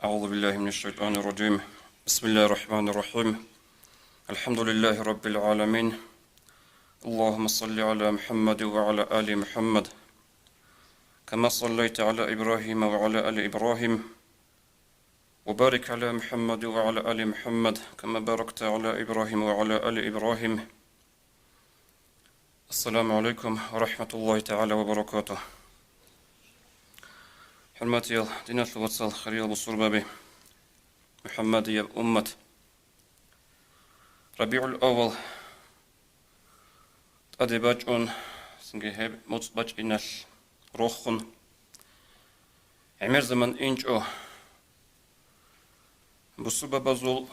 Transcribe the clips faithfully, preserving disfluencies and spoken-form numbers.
أعوذ بالله من الشيطان الرجيم. بسم الله الرحمن الرحيم. الحمد لله رب العالمين. اللهم صل على محمد وعلى آل محمد كما صليت على إبراهيم وعلى آل إبراهيم وبارك على محمد وعلى آل محمد كما باركت على إبراهيم وعلى آل إبراهيم. السلام عليكم ورحمة الله تعالى وبركاته. ХӀурматиял диналъул вацал, хириял бусурбаби, МухӀаммадияб уммат! РабигӀул-аввал тӀаде бачӀун, цинги гьеб моцӀ бачӀиналъ рохун, гӀемер заман инчӀо, бусурбабазул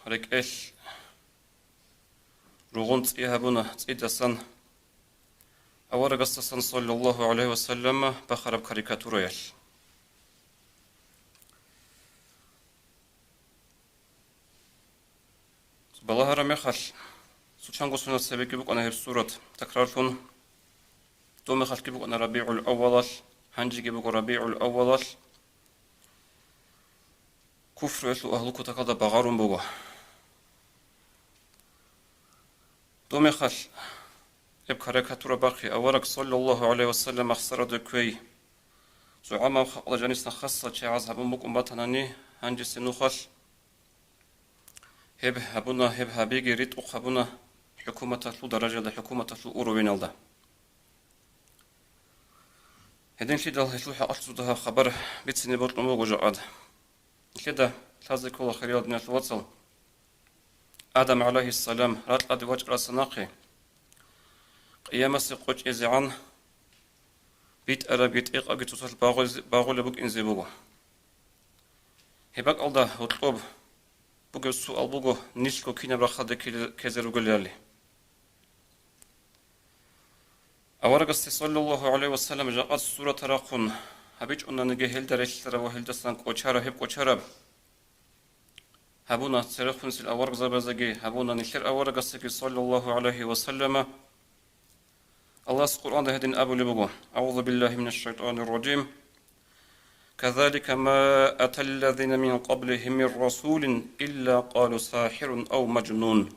рекӀелъ ругъун цӀи гьабуна цӀидасан, аварагасдасан, саллаллагьу гӀалайгьи вассаллама, бахараб карикатураялъ. Балагьараб мехалъ, цо чанго соназ цебеги букӀана гьеб сурат такрарлъун. Доб мехалъги букӀана РабигӀул-аввалалъ, гьанжеги буго РабигӀул-аввалалъ. Куфруялъул агьлу кутакалда багъарун буго. Доб мехалъ гьеб карикатура бахъи, авараг, саллаллагьу гӀалайгьи вассаллам, махсараде кквей, цо гӀаммаб халкъалда жанисан хасал чагӀаз гьабун букӀун батанани, гьанжеса нухалъ гьеб гьабуна, гьеб гьабиги ритӀухъ гьабуна хӀукуматалъул даражалда, хӀукуматалъул уровеналда. Гьединлъидал гьелъул хӀакъалъулъ цо дагьаб хабар бицине бокьун буго жакъад. Нилъеда лъазе ккола, хириял диналъул вацал, Адам гӀалайгьиссалам ракьалде вачӀарасан нахъе, къиямасе къо чӀезегӀан битӀарабги тӀекъабги цоцалъ багъузе-, багъулеб букӀинзе буго. Гьеб бакӀалда гьоркьоб бугеб суал буго, нилъго кинаб рахъалде ккезе-, ккезе ругелали. Аварагасде, саллаллагьу гӀалайгьи вассаллам, жакъа сурат рахъун гьабичӀонаниги, гьелда релълъараб ва гьелдасан кӀочараб, гьеб кӀочараб гьабуна церехунсел аварагзабазеги, гьабуна нилъер аварагасеги, саллаллагьу гӀалайгьи вассаллама. Аллагьас Къуръанда гьедин абулеб буго: أعوذ بالله من الشيطان الرجيم. كذلك ما أتى الذين من قبلهم من رسول إلا قالوا ساحر أو مجنون.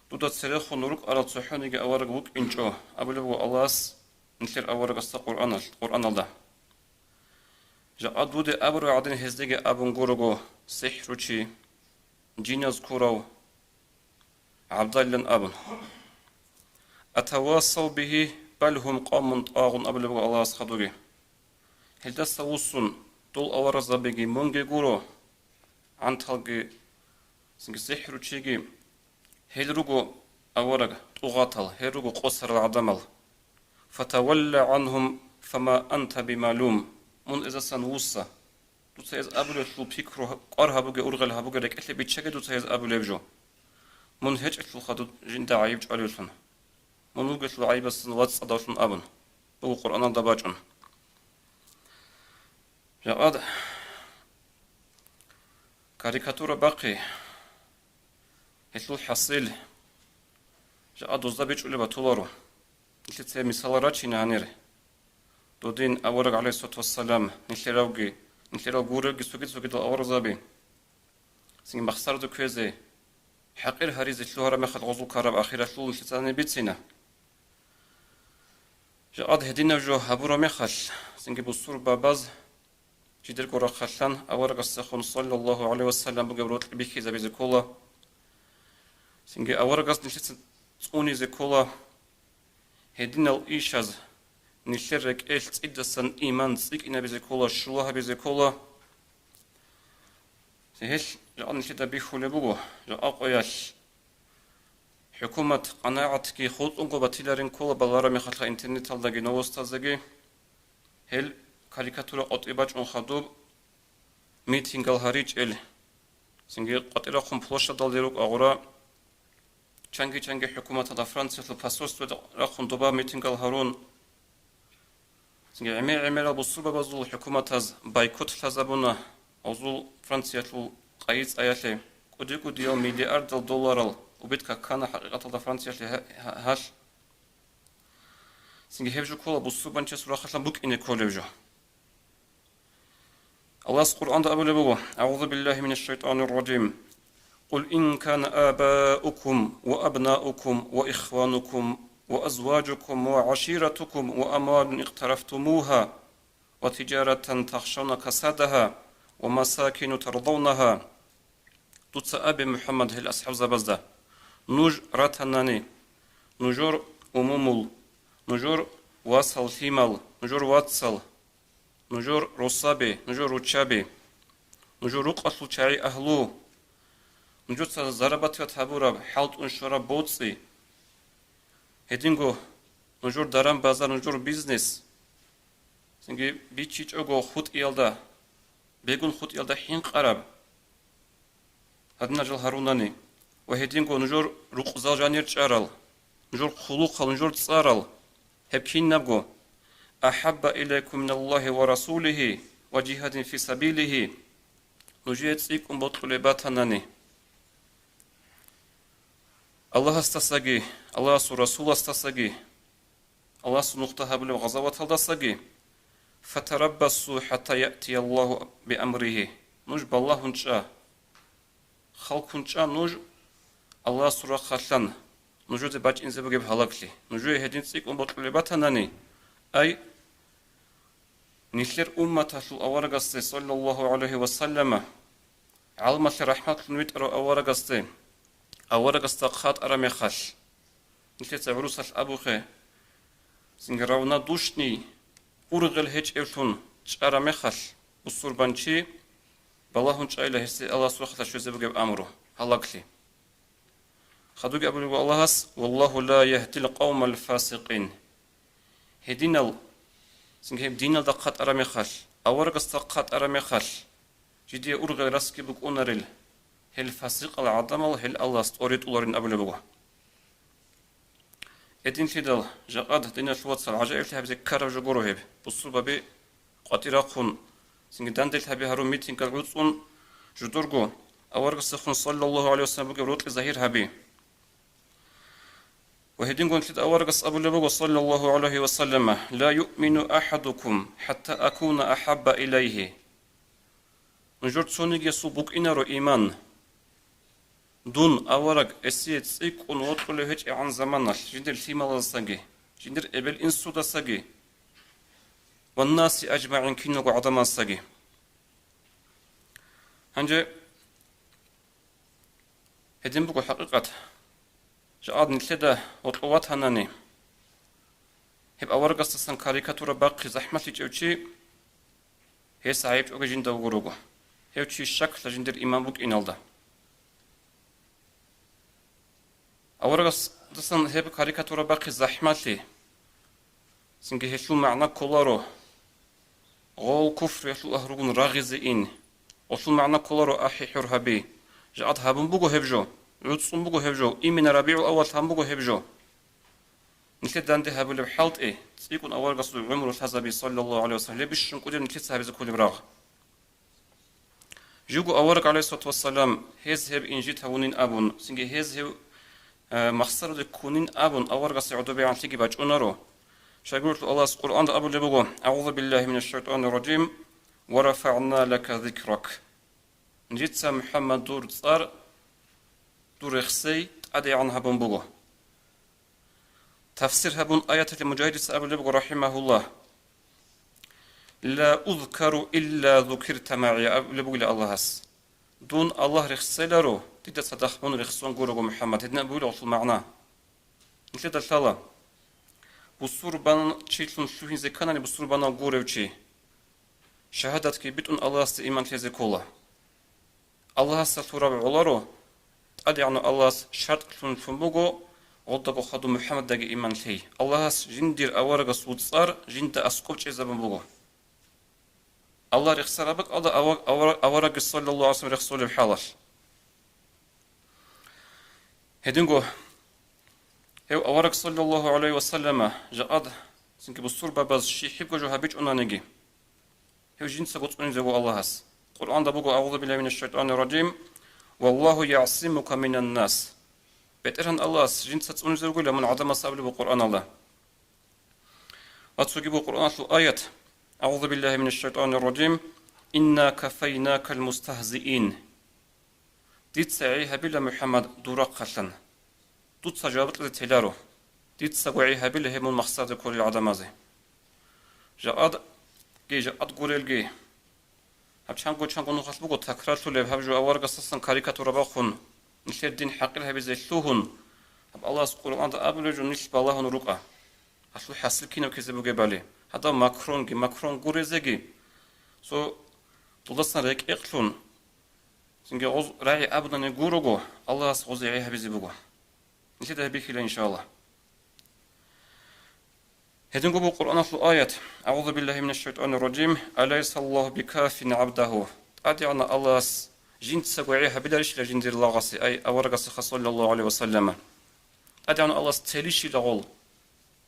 Дуда церехун рукӀарал цохӀониги авараг вукӀинчӀо, абулеб буго Аллагьас нилъер аварагасда Къуръаналъ-, Къуръаналда. Жакъа дуде абураб гӀадин гьездеги абун гурого: сихӀручи, жиназ ккурав, гӀабдалилан абун. أتواصوا به بل هم قوم طاغون, абулеб буго Аллагьас хадуги. Гьелдаса вуссун дол аварагзабиги мунги гуро, гӀанталги, цинги сихӀручиги, гьел руго авараг тӀугъатал, гьел руго къосарал гӀадамал. فتول عنهم فما أنت بملوم, мун эздасан вусса. Дуца гьез абулелъул пикру кӀвар гьабуге, ургъел гьабуге, рекӀелъе биччаге дуца гьез абулеб жо. Мун гьечӀелъулха дур жинда гӀайиб чӀвалевлъун. Мун вугелъул гӀайибасан вацӀцӀадавлъун абун буго Къуръаналда бачӀун. Жакъа карикатура бахъи, гьелъул хӀасил жакъа дозда бичӀчӀулеб батуларо. Нилъеца гьеб мисалал рачина гьанир. Додин авараг, гӀалайгьиссалату вассалам, нилъеравги, нилъерал гуребги цоги-цогидал аварагзаби, цинги махсараде кквезе, хӀакъир гьаризе лъугьараб мехалъ гъозул ккараб ахиралъул нилъеца гьанир бицине. Жакъад гьединаб жо гьабураб мехалъ, цинги бусурбабаз жидерго рахъалъан аварагасдехун, саллаллагьу гӀалайгьи вассаллам, бугеб рокьи бихьизабизе ккола. Цинги аварагас нилъеца цӀунизе ккола. Гьединал ишаз нилъер рекӀелъ цӀидасан иман цӀикӀкӀинабизе ккола, щула гьабизе ккола. Гьелъ жакъа нилъеда бихьулеб буго, жакъа къоялъ хӀукумат къанагӀатги хутӀунго батиларин ккола, балараб мехалъа интернеталдаги новостаздаги. Гьел карикатура къотӀи бачӀун хадуб митингал гьаричӀел, цинги къватӀирахъун площадалде рукӀа гъура, чанги-чанги хӀукуматалда, Франциялъул посольствода рахъун доба митингал гьарун, цинги гӀемер-гӀемерал бусурбабазул хӀукуматаз бойкот лъазабуна, гъозул Франциялъул къайи-цӀаялъе кӀуди-кӀудиял миллиардал долларал убытка ккана хӀакъикъаталда Франциялъе гьа-, гьа-, гьалъ. Цинги гьеб жо ккола бусурбанчиясул рахъалъан букӀине кколеб жо. Аллагьас Къуръанда абулеб буго: أعوذ بالله من الشيطان الرجيم. قل إن كان آباؤكم وأبناؤكم وإخوانكم وأزواجكم وعشيرتكم وأموال اقترفتموها وتجارة تخشون كسادها ومساكن ترضونها. Дуца абе, МухӀаммад, гьел асхӀабзабазда: нуж ратанани, нужер умумул, нужер васал лъимал, нужер вацал, нужер росаби, нужер руччаби, нужер рукъалъул чагӀи-агьлу, нужеца зарабатывать гьабураб, хӀалтӀун щвараб боцӀи, гьединго нужер даран-базар, нужер бизнес, цинги бичичӀого хутӀиялда, бегун хутӀиялда хӀинкъараб гьадинал жал гьарунани ва гьединго нужер рукъзал жанир чӀарал, нужер хъулухъал, нужер цӀарал, гьеб кинабго, أحب إليكم من الله ورسوله وجهاد في سبيله, нужее цӀикӀкӀун бокьулеб батанани, Аллагьасдасаги, Аллагьасул Расуласдасаги, Аллагьасул нухда гьабулеб гъазаваталдасаги, فتربصوا حتى يأتي الله بأمره, нуж балагьун чӀа, халкун чӀа нуж Аллагьасул рахъалъан, нужеде бачӀинзе бугеб гьалаглъи. Нужее гьедин цӀикӀкӀун бокьулеб батанани, ай, нилъер умматалъул аварагасде, саллаллагьу гӀалайгьи ва саллама, гӀалмалъе рахӀматлъун витӀарав аварагасде, аварагасда хъатӀараб мехалъ, нилъеца гӀурусалъ абухъе, цинги равнодушный, ургъел гьечӀевлъун чӀараб мехалъ, бусурбанчи балагьун чӀайила гьесие Аллагьасул рахъалъа щвезе бугеб амру, гьалаглъи. Хадуги абулеб буго Аллагьас: والله لا يهدي القوم الفاسقين. Гьединал, цинги гьеб диналда хъатӀараб мехалъ, аварагасда хъатӀараб мехалъ, жидее ургъел расги букӀунарел, гьел фасикъал гӀадамал гьел Аллагьас тӀоретӀуларин абулеб буго. Гьединлъидал жакъад, диналъул вацал, гӀажаиблъи гьабизе ккараб жо гуро гьеб. Бусурбаби къватӀир рахъун, цинги данделъаби гьарун, митингал гӀуцӀун, жудурго аварагасдехун, саллаллагьу гӀалайгьи ва саллам, бугеб рокьи загьир гьаби. Ва гьединго нилъеда аварагас абулеб буго, саллаллагьу гӀалайгьи ва саллама: لا يؤمن أحدكم حتى أكون أحب إليه. Нужер цонигиясул букӀинаро иман. Дун, авараг, гьесие цӀикӀкӀун вокьулев гьечӀегӀан заманалъ жиндир лъималаздасаги, жиндир эбел-инсудасаги, والناس أجمعين, киналго гӀадамаздасаги. Гьанже гьедин буго хӀакъикъат. Жакъад нилъеда гьоркьов ватанани, гьеб аварагасдасан карикатура бахъи захӀмалъичӀев чи, гьес гӀайибчӀого жинда вуго руго, гьев чи щаклъа жиндир иман букӀиналда. Аварагасдасан гьеб карикатура бахъи захӀмалъи, цинги гьелъул магӀна кколаро, гъол куфриялъул агь ругун рагъизе ин, гъолъул магӀна кколаро ахӀи-хӀур гьаби. Жакъад гьабун буго гьеб жо, гӀуцӀцӀун буго гьеб жо, имина РабигӀул авал гьабун буго гьеб жо. Нилъер данде гьабулеб хӀалтӀи, цӀикӀкӀун аварагасул гӀумру лъазаби, саллаллагьу гӀалайгьи ва саллам, гьеб бищун кӀудияб нилъеца гьабизе кколеб рагъ. Живго авараг, гӀалайгьиссалату вассалам, гьез гьеб инжит гьавунин абун, цинги гьез гьев, э, махсараде ккунин абун, аварагасе гӀодобегӀанлъиги бачӀунаро. Щайгурелъул Аллагьас Къуръанда абулеб буго: أعوذ بالله من الشيطان الرجيم. ورفعنا لك ذكرك. Жица, МухӀаммад, дур цӀар, дур рехсей тӀадегӀан гьабун буго. Тафсир гьабун аяталъе Мужагьидица абулеб буго, рахӀимагьуллагь: لا أذكر إلا ذكرت معي, абулеб бугила Аллагьас. Дун Аллагь рехселаро, дида цадахъ мун рехсон гурого, МухӀаммад. Гьедин абулеб гъолъул магӀна. Нилъеда лъала, бусурбан чилъун лъугьинзе кканани бусурбанав гурев чи, шагьадатги битӀун Аллагьасде иман лъезе ккола. Аллагьасда лъураб гӀоларо, ТӀадегӀанав Аллагьас шартӀлъун лъун буго, гъолдаго хадуб МухӀаммаддаги иман лъей. Аллагьас жиндир аварагасул цӀар жинда аскӀоб чӀезабун буго. Аллагь рехсараб бакӀалда ава-, авара-, аварагги, саллаллагьу гӀалайгьи ва саллам, рехсолеб хӀалалъ. Гьединго гьев авараг, саллаллагьу гӀалайгьи ва саллама, жакъад цинги бусурбабаз щиб-щибго жо гьабичӀонаниги, гьев жинцаго цӀунизего Аллагьас. Къуръанда буго: أعوذ بالله من الشيطان الرجيم. والله يعصمك من الناس. БетӀергьан Аллагьас жинца цӀунизевгойила мун гӀадамасда абулеб буго Къуръаналда. Ва цоги буго Къуръаналъул аят: أعوذ بالله من الشيطان الرجيم. «Инна кафайнакал мустахзиин». Дица гӀей гьабила, МухӀаммад, дур рахъалъан. Дуца жаваб кьезе теларо. Дицаго гӀей гьабила гьеб мун махсараде кколел гӀадамазе. Жакъаги, жакъа гурелги. Гьаб чанго-чанго нухалъ буго такрарлъулеб гьаб жо аварагасдасан карикатура бахун, нилъер дин хӀакъир гьабизе лъугьун, гьаб Аллагьас Къуръанда абулеб жо нилъ балагьун рукӀа. Гьалъул хӀасил кинаб ккезе бугебали. Гьадав Макронги, Макрон гурезеги, цо дулдасан рекӀекълъун, цинги гъоз рагӀи абунани гурого, Аллагьас гъозе гӀей гьабизе буго. Нилъеда гьеб бихьила, иншаллагь. Гьединго буго Къуръаналъул аят: «АгӀузу биллагьи минаш шайтӀанир ражим, алайса Аллагьу бикафин гӀабдагьу». ТӀадегӀанав Аллагьас жинцаго гӀей гьабиларищила жиндир лагъасе, ай, аварагасеха, саллаллагьу гӀалайгьи ва саллама? ТӀадегӀанав Аллагьас телищила гъол?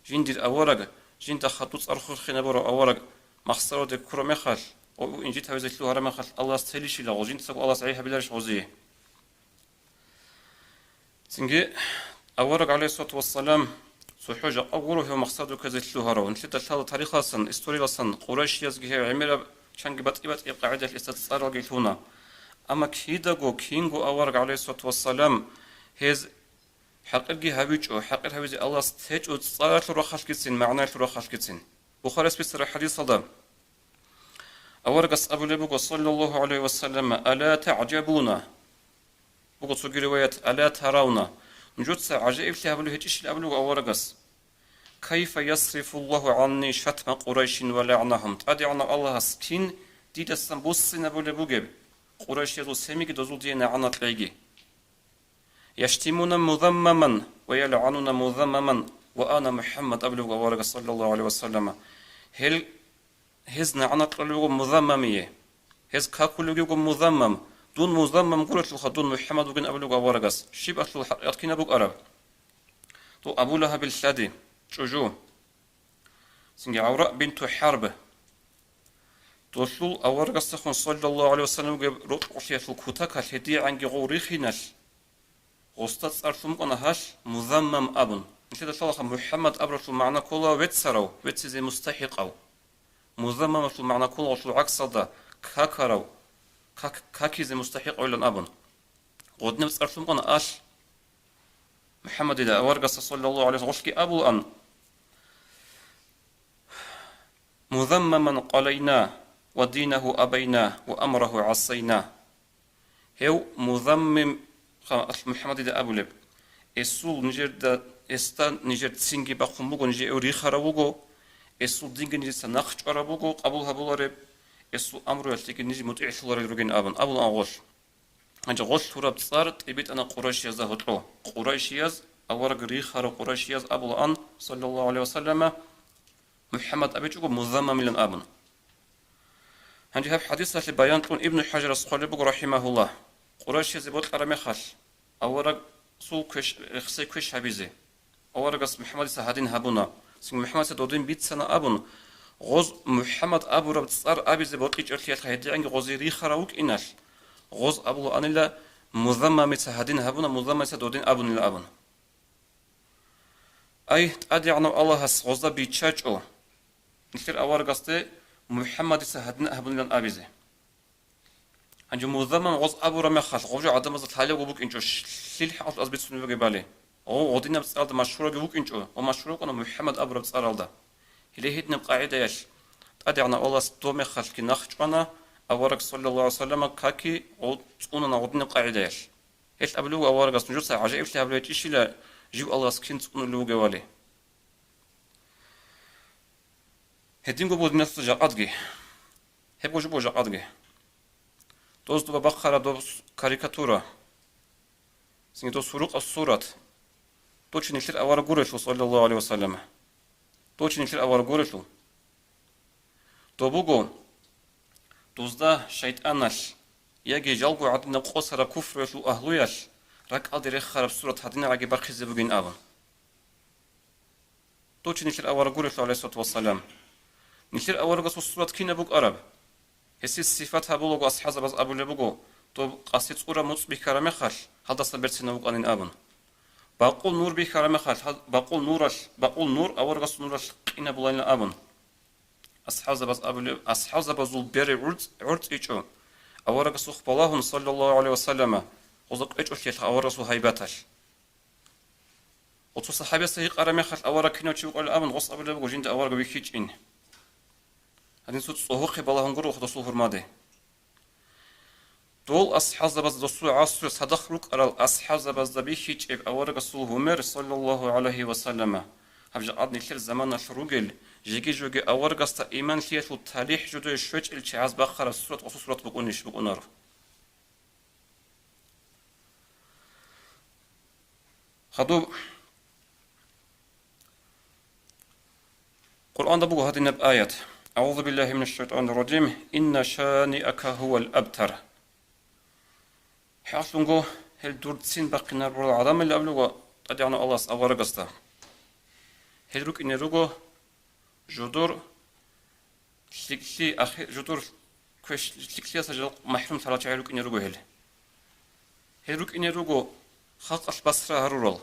Жиндир авараг, жинда хадуб цӀар хурхинабурав авараг махсараде ккураб мехалъ, ва инжит гьавизе лъугьараб мехалъ Аллагьас телищила гъол, жинцаго Аллагьас гӀей гьабиларищ гъозие? Цинги авараг, гӀалайгьиссалату вассалам, цохӀо жакъа гуро гьев махсараде ккезе лъугьарав. Нилъеда лъала тарихалъан, историялъан Къурайшиязги гьев гӀемераб чанги батӀи-батӀияб къагӀидалъ гьесда цӀар вагилъуна. Амма кидаго, кинго авараг, гӀалайгьиссалату вассалам, гьез хӀакъирги гьавичӀо, хӀакъир гьавизе Аллагьас течӀо цӀаралъул рахъалъгицин, магӀнаялъул рахъалъгицин. Бухарияс бицараб хӀадисалда аварагас абулеб буго, саллаллагьу гӀалайгьи ва саллама: «Ала тагӀжабуна?» Буго цоги риваят: «Ала таравна?» Нужеца гӀажаиблъи гьабулеб гьечӀищил абулеб буго аварагас: «Кайфа ясрифуллагьу гӀанни шатма Къурайшин ва лагӀнагьум?» ТӀадегӀанав Аллагьас кин дидасан буссинабулеб бугеб, Къурайшиязул семиги дозул дие нагӀана кьейги. «Яштимуна музаммаман ва ялгӀануна музаммаман ва ана МухӀаммад», абулеб буго аварагас, саллаллагьу гӀалайгьи ва саллама. Гьел, гьез нагӀана кьолеб буго музаммамие. Гьез какулеб буго музаммам. «Дун музаммам гурелъулха, дун МухӀаммад вугин», абулеб буго аварагас. Щиб ахлул хӀакъикъат кинаб букӀараб? Дов Абу Лагьабил лъади, чӀужу. Цинги ГӀавра бинту ХӀарб. Долъул аварагасдехун, саллаллагьу гӀалайгьи ва саллам, вугеб рокьулъиялъул кутакалъ гьедигӀанги гъов рихиналъ, гъосда цӀар лъун букӀана гьалъ Музаммам абун. Нилъеда лъалаха, МухӀаммад абуралъул магӀна ккола веццарав, веццизе мустахӀикъав. Музаммамалъул магӀна ккола гъолъул гӀаксалда какарав, как-, какизе мустахӀикъавилан абун. Гъодинаб цӀар лъун букӀана алъ МухӀаммадида, аварагасда, саллаллагьу гӀалайгьи ва саллам, гъолъги абулаан: «Музаммаман къалайна, ва динагьу абайна, ва амрагьу гӀасайна». Гьев Музаммим, ха, МухӀаммадида абулеб: «Эсул нижерда, эсда нижер цинги бахъун буго, нижер гьев рихарав вуго, эсул динги нижеца нахъ чӀвараб буго, къабул гьабулареб, эсул амруялъеги ниж мутӀигӀлъуларел ругин», абун, абулаан гъолъ. Гьанже гъолъ гьураб цӀар тӀибитӀана къурайшиязда гьоркьо. Къурайшияз, авараг рихарав къурайшияз абулаан, саллаллагьу гӀалайгьи ва саллама, МухӀаммад абичӀого Музаммамилан абун. Гьанже гьаб хӀадисалъе баян кьун Ибну ХӀажарас хъвалеб буго, рахӀимагьуллагь, къурайшиязе бокьараб мехалъ, аварагасул квеш, рехсей квеш гьабизе. Аварагас МухӀаммадица гьадин гьабуна, цинги МухӀаммадица додин бицана абун, гъоз МухӀаммад абураб цӀар абизе бокьичӀолъиялъ гьедигӀанги гъозе рихарав вукӀиналъ, гъоз абулаанила, Музаммамица гьадин гьабуна, Музаммамица додин абунила абун. Ай, ТӀадегӀанав Аллагьас гъозда биччачӀо, нилъер аварагасде МухӀаммадица гьадин гьабунилан абизе. Гьанже Музаммам гъоз абураб мехалъ, гъов жо гӀадамазда лъалебго букӀинчӀо, щ-, лъил хӀакъалъулъ аз бицунеб бугебали. Гъов гъодинаб цӀаралда машгьурабги вукӀинчӀо ва машгьурав вукӀана МухӀаммад абураб цӀаралда. Гьеле гьединаб къагӀидаялъ, ТӀадегӀанав Аллагьас доб мехалъги нахъ чӀвана, авараг, саллаллагьу гӀалайгьи ва саллама, каки гъов цӀунана гъодинаб къагӀидаялъ. Гьелъ абулеб буго аварагас: «Нужеца гӀажаиблъи гьабулеб гьечӀищила, жив Аллагьас кин цӀунулев вугевали?» Гьединго буго диналъул жакъадги. Гьебго жо буго жакъадги. Доз доба бахъараб доб с-, карикатура. Цинги доб сурукъаб сурат. Дов чи нилъер авараг гурелъул, саллаллагьу гӀалайгьи ва саллам. Дов чи нилъер авараг гурелъул. Доб буго, дозда шайтӀаналъ яги жалго гьадинаб къосараб куфруялъул агьлуялъ ракӀалде рехараб сурат гьадинабги бахъизе бугин абун. Дов чи нилъер авараг гурелъул, гӀалайгьиссалату вассалам. Нилъер аварагасул сурат кинаб букӀараб? Гьесие сифат гьабулаго асхӀабзабаз абулеб буго, доб къаси цӀураб муцӀ бихьараб мехалъ, гьалдасан берцинав вукӀанин абун. Бакъул нур бихьараб мехалъ, гьал-, бакъул нуралъ, бакъул нур аварагасул нуралъ къинабуланин абун. АсхӀабзабаз абулеб, асхӀабзабазул бере гӀурцӀ-, гӀурцӀичӀо, аварагасухъ балагьун, саллаллагьу гӀалайгьи ва саллама, гъоза кӀвечӀолъиялъ аварагасул гьайбаталъ. Гъо цо сахӀабиясда гьикъараб мехалъ авараг кинав чи вукӀарал абун, гъос абулеб буго, жинда авараг вихьичӀин. Гьадин цо цӀогьохъе балагьун гуро досул гьурмаде. Дол асхӀабзабаз досул гӀасруялъ цадахъ рукӀарал асхӀабзабазда бихьичӀеб аварагасул гьумер, саллаллагьу гӀалайгьи ва саллама, гьаб жакъад нилъер заманалъ ругел, жеги-жоги аварагасда иманлъиялъул талихӀ жидее щвечӀел чагӀаз бахъараб сурат, гъосул сурат букӀунищ букӀунаро. Хадуб Къуръанда буго гьадинаб аят: «АгӀузу биллагьи минаш шайтӀанир ражим. Инна шаниака гьувал абтар». ХӀакълъунго, гьел дур ццин бахъинарурал гӀадамал абулеб буго ТӀадегӀанав Аллагьас аварагасда. Гьел рукӀине руго жодор лъикӀлъи, ахир, жодор квеш-, лъикӀлъиялъа жал махӀрум лъарал чагӀи рукӀине руго гьел. Гьел рукӀине руго халкъалъ басра гьарурал,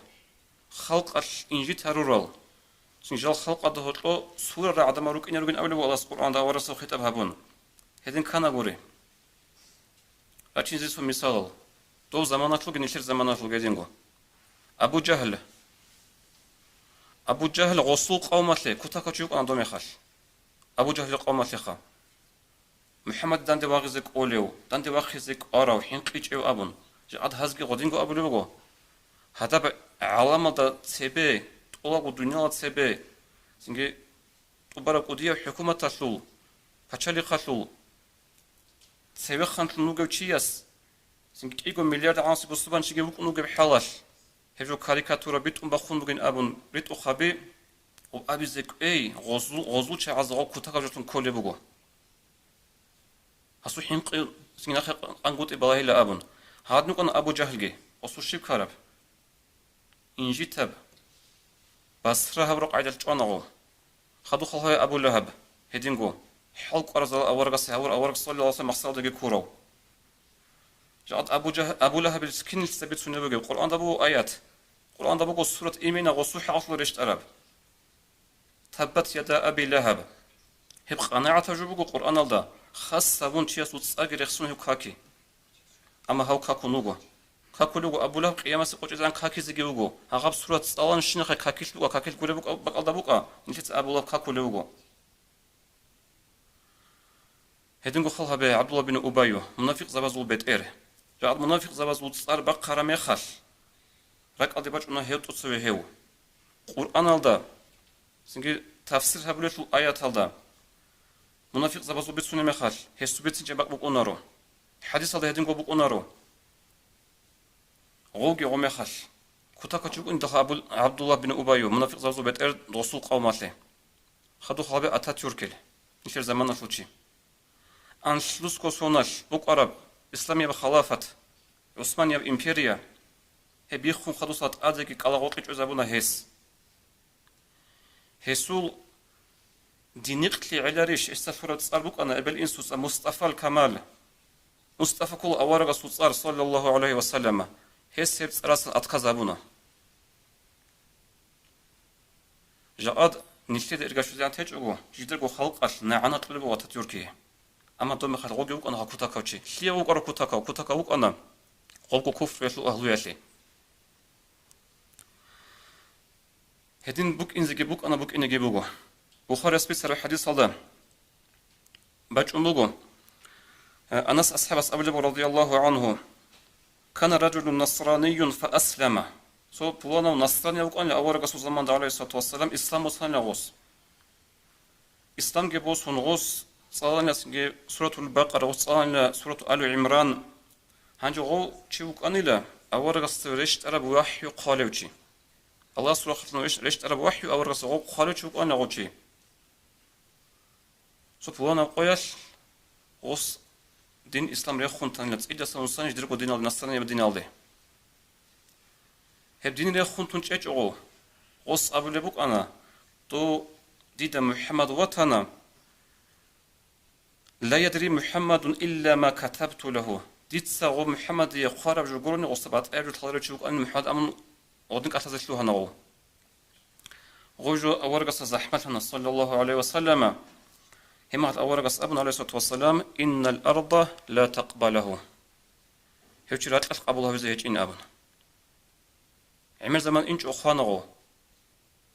халкъалъ инжит гьарурал, цин жал халкъалда гьоркьо сурарал гӀадамал рукӀине ругин абулеб буго Аллагьас Къуръанда аварагасухъ хитӀаб гьабун. Гьедин ккана гури. Рачинзе цо мисалал. Дов заманалъулги нилъер заманалъулги гьединго. Абу Жагьл. Абу Жагьл гъосул къавмалъе кутакав чи вукӀана дов мехалъ. Абу Жагьлил къавмалъеха. МухӀаммад данде вагъизе кӀолев, данде вахъизе кӀварав, хӀинкъичӀев абун, жакъад гьазги гъодинго абулеб буго. Гьадаб гӀаламалда цебе, тӀолабго дунияла цебе, цинги тӀубараб кӀудияб хӀукуматалъул, пачалихъалъул, цевехъанлъун вугев чияс, цинги кӀиго миллиард гӀанасеб бусурбанчиги вукӀун вугеб хӀалалъ, гьеб жо карикатура битӀун бахъун бугин абун ритӀухъаби, ва абизе кӀвей, гъозул, гъозул чагӀазда гъо кутакаб жолъун кколеб буго. Гьасул хӀинкъи цинги нахъе къангутӀи балагьила абун, гьадин вукӀана Абу Жагьлги, гъосул щиб ккараб? Инжитаб, басра гьабураб къайдалъ чӀвана гъов. Хадуб хал гьаве Абу Лагьаб, гьединго, хӀалкӀваразул аварагасе гьавур авараг, саллаллагьу гӀалайгьи ва саллам, махсарадаги ккурав. Жакъад Абу Жагь-, Абу Лагьабил кинилъица бицунеб бугеб? Къуръанда буго аят. Къуръанда буго сурат имина гъосул хӀакъалъулъ рещтӀараб. Таббат яда Аби Лагьаб. Гьеб къанагӀатаб жо буго Къуръаналда, хас гьабун чиясул цӀаги рехсун гьев каки. Амма гьав какун вуго. Какулев вуго Абу Лагьаб, къиямасеб къо чӀезегӀан какизеги вуго. Гьагъаб сурат цӀаланщинахъе какилъ букӀа, какилъ гуреб букӀа, бакӀалда букӀа, нилъеца Абу Лагьаб какулев вуго. Гьединго хал гьабе ГӀабдулла бин Убайю, мунафикъзабазул бетӀер. Жакъад мунафикъзабазул цӀар бахъараб мехалъ, ракӀалде бачӀуна гьев тӀоцеве гьев. Къуръаналда, цинги тафсир гьабулелъул аяталда, мунафикъзабазул бицунеб мехалъ, гьесул бицинчӀеб бакӀ букӀунаро. ХӀадисалда гьединго букӀунаро. Гъовги гъо мехалъ. Кутакав чи вукӀунидалха Абу-, ГӀабдулла бин Убайю, мунафикъзабазул бетӀер, гъосул къавмалъе. Хадуб хал гьабе Ататюркил, нилъер заманалъул чи. Анлъусго соналъ букӀараб исламияб халафат, ГӀусманияб империя, гьеб биххун хадусла тӀадеги кӀалагъоркье чӀезабуна гьес. Гьесул динихълъи гӀеларищ, гьесда лъураб цӀар букӀана эбел-инсуца Мустафал Камал. Мустафа ккола аварагасул цӀар, саллаллагьу гӀалайгьи ва саллама. Гьес гьеб цӀарасан отказ гьабуна. Жакъад нилъеда иргашулзегӀан течӀого, жидерго халкъалъ нагӀана кьолеб буго Ататюркие. Амма доб мехалъ гъоги вукӀана гьав кутакав чи. Лъие вукӀарав кутакав? Кутакав вукӀана гъобго куфруялъул агьлуялъе. Гьедин букӀинзеги букӀана, букӀинеги буго. Бухарияс бицараб хӀадисалда бачӀун буго, э, Анас асхӀабас абулеб, радияллагьу гӀангьу: «Кана ражулун насраниюн фа аслама». Цо пуланав насрани вукӀанила аварагасул заманда, гӀалайгьиссалату вассалам, ислам босанила гъос. Исламги босун гъос цӀаланила цинги Суратул Бакъара, гъос цӀаланила Сурату Али ГӀимран. Гьанже гъов чи вукӀанила аварагасда рещтӀараб вахӀю хъвалев чи. Аллагьасул рахъалъан рещ-, рещтӀараб вахӀю аварагасда гъов хъвалев чи вукӀанила гъов чи. Цо пуланаб къоялъ гъос дин ислам рехун танила, цӀидасан вуссани жидерго диналде, насранияб диналде. Гьеб дин рехун тун чӀечӀого, гъос абулеб букӀана: «Дов дида МухӀаммад ватана, ла ядри МухӀаммадун илла ма катабту лагьу». Дица гъо МухӀаммадие хъвараб жо гурони, гъосда батӀаяб жо лъаларев чи вукӀанин МухӀаммад амун гъодин кӀалъазе лъугьана гъо. Гъо жо аварагасда захӀмалъана, саллаллагьу гӀалайгьи ва саллама. Гьеб мехалъ аварагас абуна, гӀалайгьиссалату вассалам: «Иннал арда ла такъбалугьу». Гьев чи ракьалъ къабул гьавизе гьечӀин абун. ГӀемер заман инчӀо хвана гъов.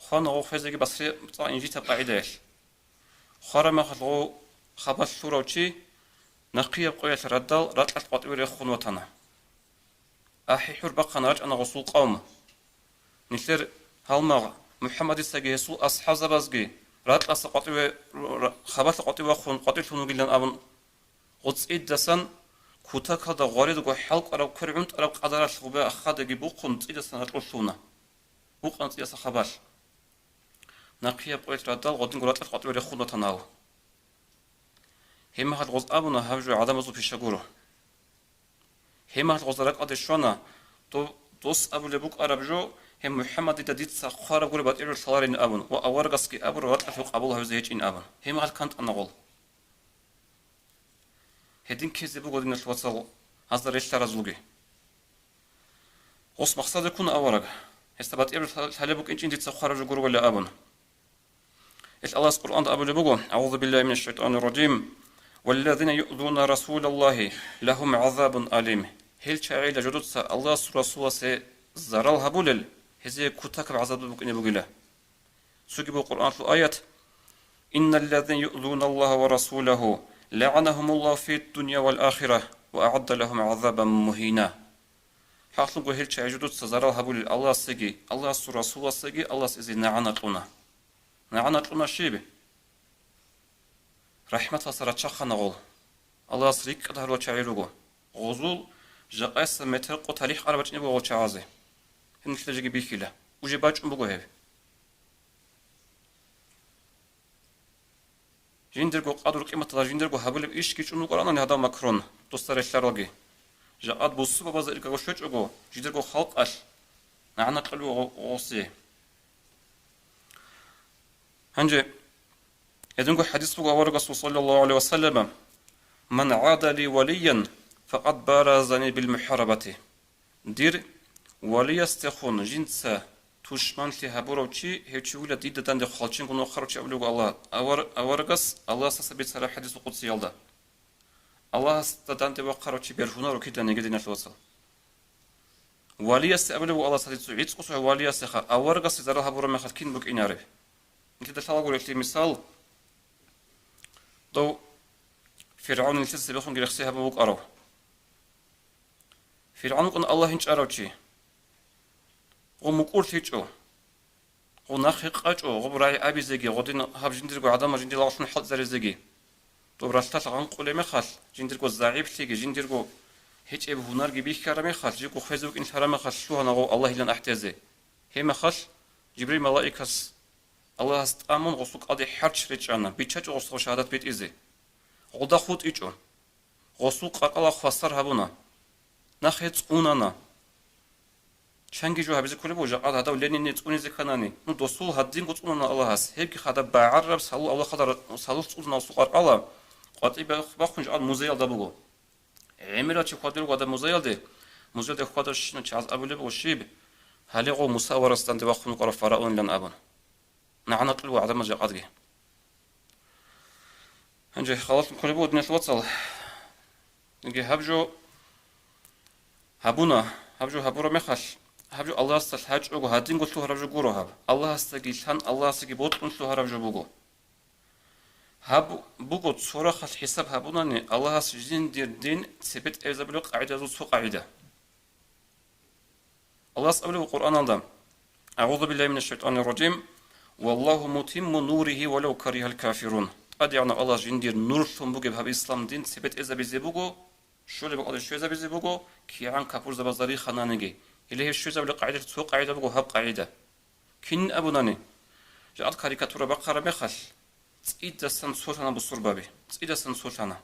Хвана гъов хвезеги Басри цӀакъ инжитаб къагӀидаялъ. Хвараб мехалъ гъов хабалъ лъурав чи нахъияб къоялъ радал ракьалъ къватӀиве рехун ватана. АхӀи-хӀур бахъана рачӀана гъосул къавм. Нилъер гьалмагъ МухӀаммадицаги гьесул асхӀабзабазги ракьалъа къватӀиве, ра-, хабалъа къватӀиве вахъун къватӀилъун вугилан абун, гъо цӀидасан кутакалда гъваридго хӀалкӀвараб квер гӀунтӀараб къадаралъ гъубе ахадаги бухъун цӀидасан ракьулъ лъуна. Букъана цӀидаса хабалъ. Нахъияб къоялъ радал гъодинго ракьалъ къватӀиве рехун ватана гьав. Гьеб мехалъ гъоз абуна гьаб жо гӀадамазул пиша гуро. Гьеб мехалъ гъоз ракӀалде щвана, дов-, дос абулеб букӀараб жо, гьеб МухӀаммадида дица хъвараб гуреб батӀияб жо лъаларин абун ва аварагасги абура ракьалъ къабул гьавизе гьечӀин абун. Гьеб мехалъ кантӀана гъол. Гьедин ккезе буго, диналъ вацал, гьазда релълъаразулги. Гъос махсаде ккун авараг, гьесда батӀияб жо лъа-, лъалеб букӀинчӀин дица хъвараб жо гургъула абун. Ил Аллагьас Къуръанда абулеб буго: «АгӀузу биллагьи минаш шайтӀанир ражим. Валлазина юъзуна расулаллагьи лагьум гӀазабун алим». Гьел чагӀила жодуца Аллагьасул Расуласе зарал гьабулел, гьезие кутакаб гӀазаб букӀине бугила. Цоги буго Къуръаналъул аят: «Инналлазина юъзуналлагьа ва расулагьу лагӀанагьумуллагьу фид-дунья вал ахира ва агӀадда лагьум гӀазабан мугьина». ХӀакълъунго гьел чагӀи жодуца зарал гьабулел Аллагьасеги, Аллагьасул Расуласеги Аллагьас гьезие нагӀана кьуна. НагӀана кьуна щиб? РахӀматалдаса рачахъана гъол. Аллагьас рикӀкӀад гьарулел чагӀи руго. Гъозул жакъасеб метер къо тарих араб бачӀине буго гъол чагӀазе. Гьеб нилъеда жеги бихьила. Уже бачӀун буго гьеб. Жиндирго къадру-къиматалда жиндирго гьабулеб ишги чӀун вукӀаранани гьадав Макрон, досда релълъаралги. Жакъад бусурбабазда иргаго щвечӀого, жидерго халкъалъ нагӀана кьолев гъо-, гъосие. Гьанже гьединго хӀадис буго аварагасул, саллаллагьу гӀалайгьи ва саллама: «Ман гӀада ли валиян, факъад баразани бил мухӀарабати». Дир валиясдехун жинца тушманлъи гьабурав чи, гьев чи вугила дида данде хвалченгун вахъарав чи абулеб буго Аллагь, авар-, аварагас Аллагьасдаса бицараб хӀадисул къудсиялда. Аллагьасда данде вахъарав чи бергьунаро киданиги, диналъул вацал. Валиясе абулеб буго Аллагьас гьадин цо, гӀицӀго цо валиясеха, аварагасе зарал гьабураб мехалъ кин букӀинареб? Нилъеда лъалагури гьелъие мисал, дов ФиргӀавн нилъеца цебехунги рехсей гьабун вукӀарав. ФиргӀавн вукӀана Аллагь гьинчӀарав чи. Гъо мукӀурлъичӀо. Гъо нахъе къачӀо, гъо рагӀи абизеги, гъодин гьаб жиндирго гӀадамал жиндир лагълъун хӀалтӀизаризеги. Доб ралъдалъ гъанкъулеб мехалъ, жиндирго загӀиплъиги, жиндирго гьечӀеб гьунарги бихьараб мехалъ, жибго хвезе вукӀин лъараб мехалъ лъугьана гъов Аллагьилан ахӀдезе. Гьеб мехалъ Жибрил малаикас Аллагьас тӀамун гъосул кӀалде хӀарч речӀчӀана, биччачӀо гъосда шагьадат битӀизе. Гъолда хутӀичӀо. Гъосул къаркъала хвасар гьабуна. Нахъе цӀунана. Чанги жо гьабизе кколеб буго, жакъа гьадав Ленине цӀунизе кканани. Ну, досул гьадинго цӀунана Аллагьас. Гьебги хадаб багӀараб салу-, Аллагь хадаб салулъ цӀунана гъосул къаркъала. КъватӀибе бахъун жакъа музеялда буго. ГӀемерал чи хьвадурго гьадаб музеялде, музеялде хьвадавщинал чагӀаз абулеб буго щиб, гьале гъов Муса аварагасда данде вахъун вукӀарав фараонилан абун. НагӀана кьолеб буго гӀадамаз жакъадги. Гьанже халалъун кколеб буго, диналъул вацал. Яги гьаб жо гьабуна, гьаб жо гьабураб мехалъ, гьаб жо Аллагьасда лъачӀого гьадинго лъугьараб жо гуро гьаб. Аллагьасдаги лъан, Аллагьасдаги бокьун лъугьараб жо буго. Гьаб буго цо рахъалъ хӀисаб гьабунани Аллагьас жиндир дин цебетӀезабулеб къагӀидазул цо къагӀида. Аллагьас абулеб Къуръаналда: «АгӀузу биллагьи минаш шайтӀанир ражим. Валлагьу мутимму нуригьи валав каригьал кафирун». ТӀадегӀанав Аллагь жиндир нурлъун бугеб гьаб ислам дин цебетӀезабизе буго, щолеб бакӀалде щвезабизе буго, кигӀан капурзабазда рихананиги. Гьеле гьеб щвезабулеб къагӀидалъ цо къагӀида буго гьаб къагӀида. Кин абунани, жакъа карикатура бахъараб мехалъ, цӀидасан цолъана бусурбаби, цӀидасан цолъана.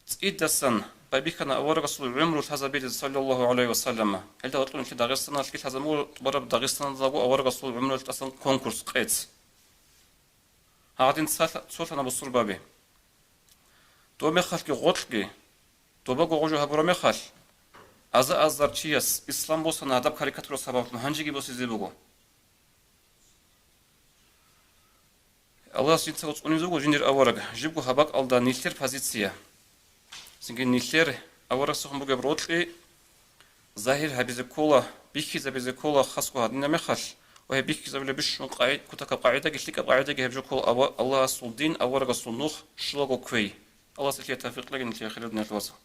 ЦӀидасан байбихьана аварагасул гӀумру лъазабизе, саллаллагьу гӀалайгьи ва саллама. Гьелда гьоркьоб нилъер Дагъистаналъги лъазабула, тӀубараб Дагъистаналдаго аварагасул гӀумру лъазабизе конкурс, къец. Гьадин цолъа-, цолъана бусурбаби. Доб мехалъги гъоркьги, добаго гъужу гьабураб мехалъ, аза-азар чияс ислам босана гьадаб карикатура сабаблъун, гьанжеги босизе буго. Аллагьас жинцаго цӀунизе вуго жиндир авараг, жибго гьаб бакӀалда нилъер позиция. Цинги нилъер аварагасухъун бугеб рокьи загьир гьабизе ккола, бихьизабизе ккола хасго гьадинаб мехалъ, ва гьеб бихьизабулеб бищун къагӀид-, кутакаб къагӀидаги, лъикӀаб къагӀидаги гьеб жо ккола ава-, Аллагьасул дин, аварагасул нух щулаго кквей. Аллагьас нилъее тавфикъ кьеги, нилъее хириял диналъул вацал.